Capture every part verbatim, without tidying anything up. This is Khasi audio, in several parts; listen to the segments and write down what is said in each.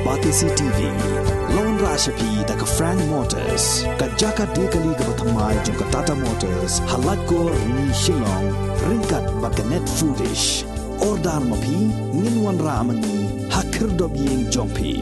Batesi T V, la wanrah sha phi da ka Frank Motors, ka jaka die kali kaba thymmai jong ka Tata Motors, ha Laitkor Rni Shillong, ryngkat bad ka Net Foodish. Order ma phi, ngin wanrah ma ngi ha khyrdop ïing jong phi.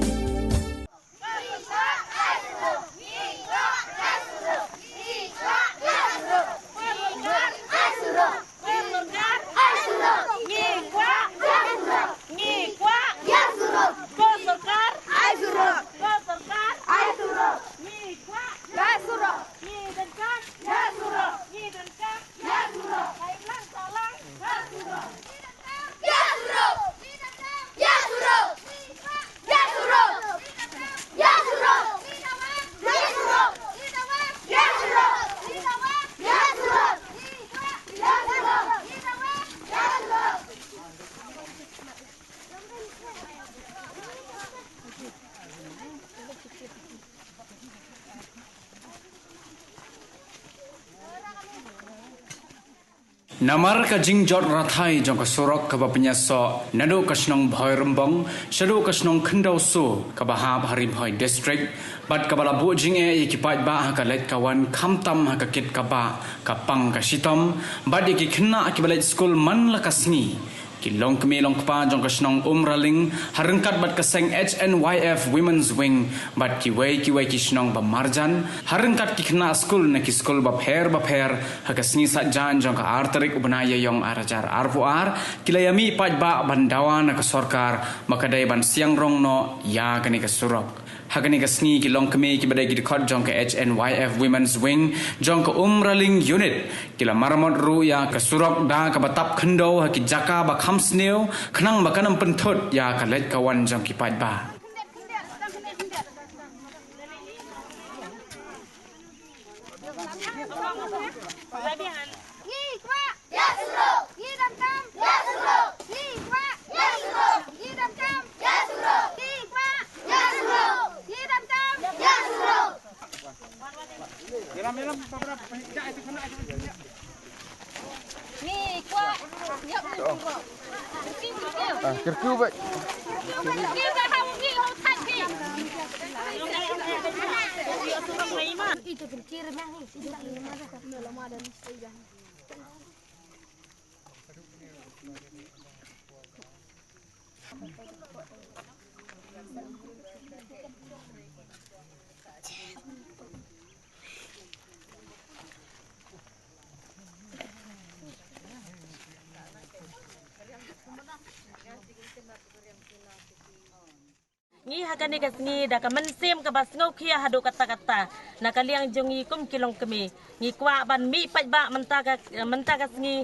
Namar ka jingjot rathai jong ka surok kaba pynïasoh naduh ka shnong Bhoirymbong shaduh ka shnong Khyndaw Soo kaba hap ha Ri Bhoi District, bad kaba la buh jingeh ïa ki paidbah ha ka leit ka wan khamtam ha ka kit ka bah, ka pang ka shitom, bad ïa ki khynnah kiba leit skul man la ka sngi. Ki longkmie longkpa jong ka shnong Umraling, ha ryngkat bad ka seng H N Y F Women's Wing, bad kiwei kiwei ki shnong ba marjan, ha ryngkat ki khynnah skul na ki skul bapher bapher, ha ka sngi Saitjaiñ jong ka ar tarik u bnai Ïaiong ar hajar arphew ar, ki la ïamih paidbah ban dawa na ka sorkar, ba ka dei ban siang rong noh ïa kane ka surok. Ha kane ka sngi ki longkmie kiba dei ki dkhot jong ka H N Y F Women's Wing, jong ka Umraling Unit, ki la maramot ruh ïa ka surok da kaba tap khyndew ha ki jaka ba kham sniew, khnang ba kan ym pynthut ïa ka leit ka wan jong ki paidbah. Ngi ha kane ka sngi da ka mynsiem kaba sngewkhia haduh katta katta, na ka liang jong ngi kum ki longkmie, ngi kwah ban mih paidbah mynta ka, mynta ka sngi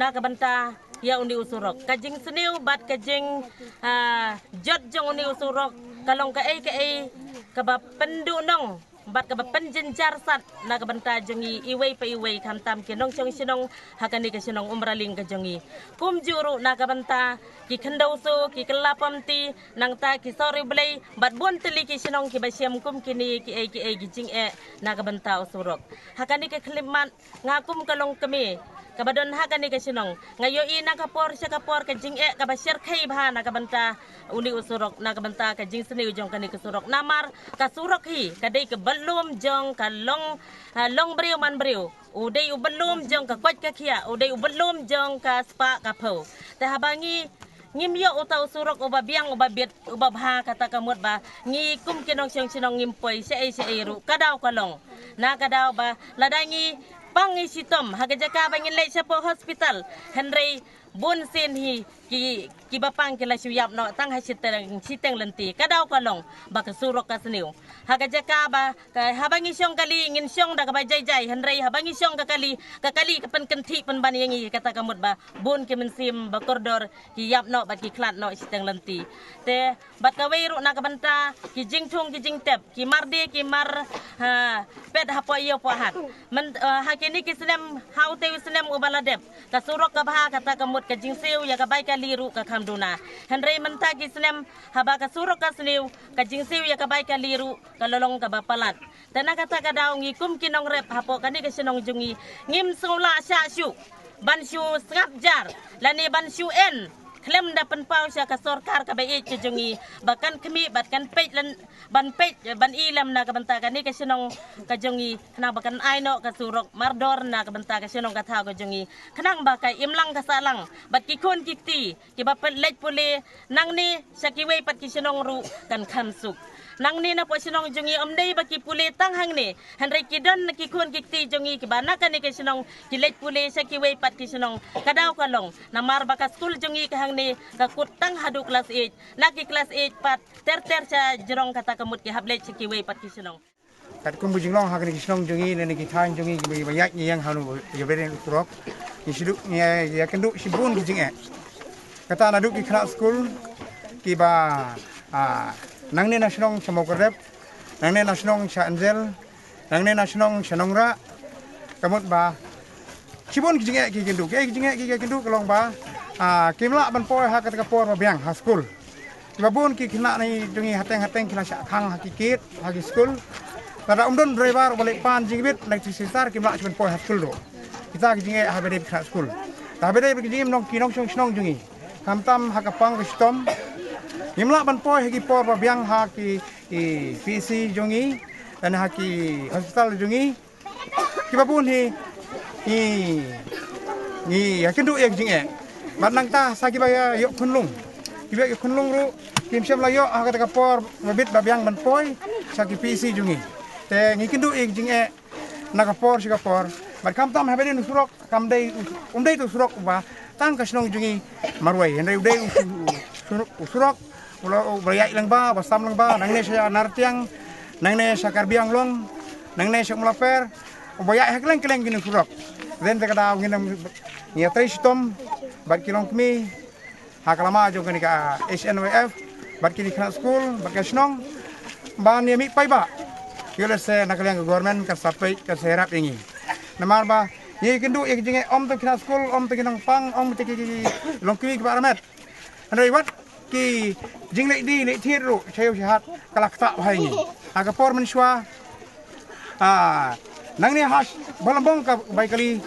na ka bynta ïa une u surok. Ka jingsniew bad ka jing, ah, jot jong une u surok ka long kaei kaei kaba pynduhnong bad kaba pynjynjar sat na ka bynta jong ngi iwei pa iwei, khamtam ki nongshong shnong ha kane ka shnong Umraling ka jong ngi. Kumjuh ruh na ka bynta ki Khyndaw Soo, ki Kylla Pamti, nangta ki Sawri Blei, bad bun tylli ki shnong kiba shem kum kine kiei kiei ki jingeh na ka bynta u surok. Ha kane ka khyllipmat, nga kum ka longkmie kaba don ha kane ka shnong, nga ïohi na ka por sha ka por ka jingeh kaba shyrkhei bha na ka bynta une u surok, na ka bynta ka jingsniew jong kane ka surok. Namar ka surok hi ka dei ka bynlum jong ka long, ha, long briew man briew. U dei u bynlum jong ka koit ka khiah, u dei u bynlum jong ka spah ka phew. Te haba ngi, ngim ïoh uta u surok uba biang, uba bit, uba bha, kata ka mut ba ngi kum ki nongshong shnong ngim poi shaei shaei ruh, ka daw ka long. Na ka daw ba lada ngi pang ngi shitom ha ka jaka ba ngin leit shapoh hospital, hynrei bun sien hi ki, kiba pang ki la shu ïap noh tang ha shiteng, shiteng lynti. Ka daw ka long ba ka surok ka sniew. Ha ka jaka ba ka, haba ngi shong kali, ngin shong da kaba jai jai, hynrei haba ngi shong ka kali, ka kali ka pynkynthih pynban ïa ngi, kata ka mut ba bun ki mynsiem ba kordor ki ïap noh bad ki khlad noh shiteng lynti. Te bad kawei ruh na ka bynta ki jingthung ki jingtep, ki mar die ki mar, ha, pet hapoh ïew poh hat. Myn, eh, ha kine ki snem, ha utei u snem uba la dep, ka surok ka bha, kata ka mut ka jingsiew ïa ka bai kali ruh ka kham duna. Hynrei mynta ki snem haba ka surok ka sniew, ka jingsiew ïa ka bai kali ruh ka la long kaba palat. Te na kata ka daw ngi kum ki nongrep hapoh kane ka shnong jong ngi, ngim sngewlah shah shuh ban shu sngap jar lane ban shu en Khlem da pynpaw sha ka sorkar kaba ïeit ka jong ngi ba kan khmih bad kan peit lem, ban peit ban i lem na ka bynta kane ka shnong ka jong ngi, khnang ba kan ai noh ka surok mardor na ka bynta ka shnong ka thaw ka jong ngi, khnang ba ka imlang ka sahlang bad ki khun ki kti kiba leit pule nangne sha kiwei pat ki shnong ruh kan kham suk. Nangne na poh shnong jong ngi ym dei ba ki pule tang hangne, hynrei ki don ki khun ki kti jong ngi kiba na kane ka shnong ki leit pule sha kiwei pat ki shnong. Ka daw ka long namar ba ka skul jong ngi ka hangne ka kut tang haduh klas eight, na ki klas eight pat ter ter sha jrong kata ka mut ki hap leit sha kiwei pat ki shnong. Katkum ka jinglong ha kane ka shnong jong ngi ne ki thaiñ jong ngi kiba ïaid ngi ïeng ha u, ïa bad u surok, ngi shu duh ngi ïa, ïa kynduh shibun ki jingeh. Kata naduh ki khynnah skul kiba, ah, nangne na shnong sha Mawkyrwat, nangne na shnong sha Anjel, nangne na shnong sha Nongrah, ka mut ba shibun ki jingeh ki kynduh, ki jingeh ki kynduh ka long ba, ah, kim lah ban poi ha kata ka por ba biang ha skul. Kiba bun ki khynnah jong ngi hateng hateng ki la shah khang ha ki kit ha ki skul. Lada ym don driver uba leit pan jingbit na ki shisar kim lah shuh ban poi ha skul ruh. Kita ki jingeh ha ba dei ki khynnah skul. Te ha ba dei ki jingim nong ki nongshong shnong jong ngi. Khamtam ha ka pang ka shitom. Ngim lah ban poi ha ki por ba biang ha ki, ki P C jong ngi, lane ha ki hospital jong ngi. Kiba bun hi ngi, ngi ïa kynduh ïa ki jingeh. Bad nangta sa kiba ïa ïoh khunlung, kiba ïa khunlung ruh kim shym la ïoh ha kata ka por ba bit ba biang ban poi sha ki P C jong ngi. Te ngi kynduh ïa ki jingeh na ka por sha ka por. Bad khamtam ha ba dei u surok, kam dei u, um dei u surok uba tang ka shnong jong ngi marwei, hynrei u dei u su-, u surok, u surok uba la, uba la ïaid lang ba, uba sam lang ba, nangne sha Nartiang, nangne sha Karbi Anglong, nangne sha Umlaper, uba ïaid ha kylleng kylleng kine ki surok. Dei na kata ka daw ngin ym, ngi ïatrei shitom bad ki longkmie ha ka lama jong kane ka H N Y F bad kine ki khynnah skul bad ka shnong ban ïa mih paidbah. Ïoh lehse na ka liang ka government kan sa peit, kan sa ïarap ïa ngi. Namar ba ngi kynduh ïa ki jingeh, ym tang ki khynnah skul, ym tang ki nongpang, ym tang ki, ki, ki longkmie kiba armet. Hynrei wat ki jingleh die leh thied ruh sha ïew sha hat ka la ktah bha ïa ngi. Ha ka por mynshuwa, ah, nangne ha Bailambong ka bai kali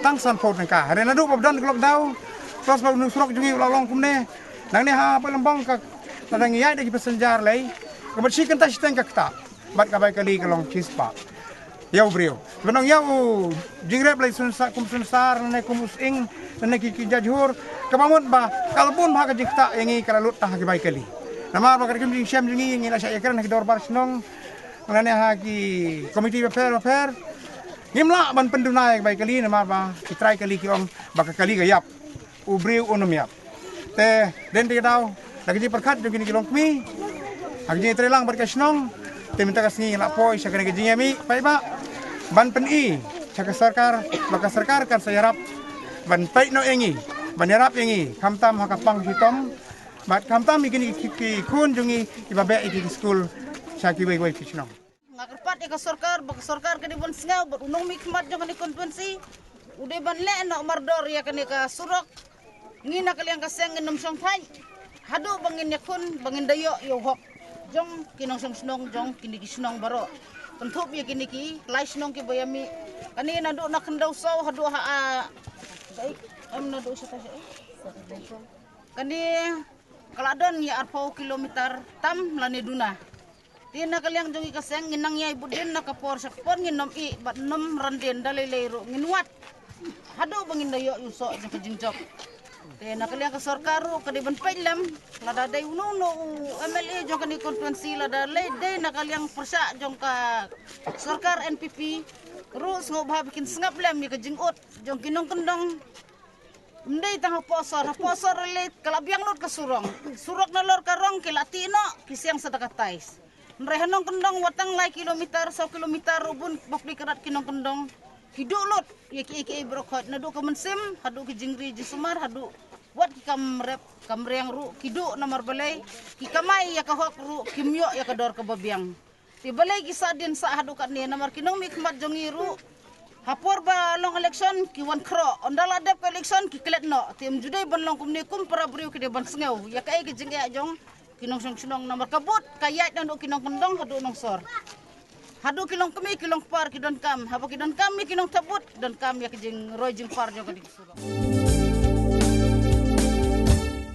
tang sanphew tyngka. Hynrei naduh ba don ka lockdown, plus ba u surok jong ngi u la long kumne, nangne ha Bailambong ka, lada ngi ïaid da ki passenger lei, ka mat shi kynta shiteng ka ktah. Bad ka bai kali ka long shispah ïa u briew. Ban ong ïa u jingrep lei sunsar, kum sunsar, lane kum u sying, lane ki, ki jajhur, kaba mut ba ka la bun bha ka jingktah ïa ngi ka la lut tang ha ki bai kali. Namar ba katkum jingshem jong ngi, ngi la shah ïakren ha ki dorbar shnong, lane ha ki komiti bapher bapher. Ngim lah ban pynduna ïa ki bai kali namar ba ki trai kali ki ong ba ka kali ka ïap, u briew un ym ïap. Te dei na kata ka daw, da ka jingpyrkhat jong kine ki longkmie, ha ka jingïatreilang bad ka shnong, te mynta ka sngi ngi la poi sha kane ka jingïamih paidbah ban pyni sha ka sorkar ba ka sorkar kan sa ïarap ban peit noh ïa ngi, ban ïarap ïa ngi, khamtam ha ka pang shitom bad khamtam ïa kine ki, ki khun jong ngi kiba beh ïa ki skul sha kiwei kiwei ki shnong. Nga kyrpad ïa ka sorkar ba ka sorkar ka dei ban sngew bad u nongmihkhmat jong kane ka constituency u dei ban leh noh mardor ïa kane ka surok. Ngi na ka liang ka seng ngin ym shong thait haduh ba ngin ïakhun, ba ngin da ïoh ïa u hok jong ki nongshong shnong jong kine ki shnong baroh, kynthup ïa kine ki lai shnong kiba ïamih. Kane naduh na Khyndaw Saw haduh ha, ah, dei, em, naduh sha ta sha, eh? Kane ka la don ïa arphew kilometer tam lane duna. Te na ka liang jong ngi ka seng ngin nang ïai bud dien na ka por sha ka por, ngin ym ih bad ym ran dien, da lei lei ruh ngin wad haduh ba ngin da ïoh ïa u soh jong ka jingjop. Te na ka liang ka sorkar ruh ka dei ban peit lem, lada dei uno uno u M L A jong kane ka constituency, lada lei dei na ka liang pyrshah jong ka sorkar N P P ruh, sngewbha ba kin sngap lem ïa ka jingud jong ki nongkyndong. Ym dei tang hapoh sor, hapoh sor lei ka la biang lut ka surok. Surok nalor ka rong ki la tih noh, ki siang sa da ka tais. Hynrei ha nongkyndong wat tang lai kilometer, saw kilometer ruh bun bapli ka rat ki nongkyndong ki duh lut ïa kiei kiei baroh khoit, naduh ka mynsiem haduh ki jingri jingsumar, haduh wat ki kam rep kam riang ruh ki duh, namar balei, ki kamai ïa ka hok ruh kim ïoh ïa ka dor kaba biang. Te balei ki sah dien sah haduh katne, namar ki nongmihkhmat jong ngi ruh ha por ba long election ki wan khroh, ynda la dep ka election ki klet noh. Te ym ju dei ban long kumne, kum para briew ki dei ban sngew ïa kaei ka jingeh jong ki nongshong shnong, namar ka vote ka ïaid naduh ki nongkyndong haduh nongsor. Haduh ki longkmie ki longkpar ki donkam, haba ki donkam ïa ki nongthep vote, donkam ïa ka jingroi jingpar jong ka dei ka surok.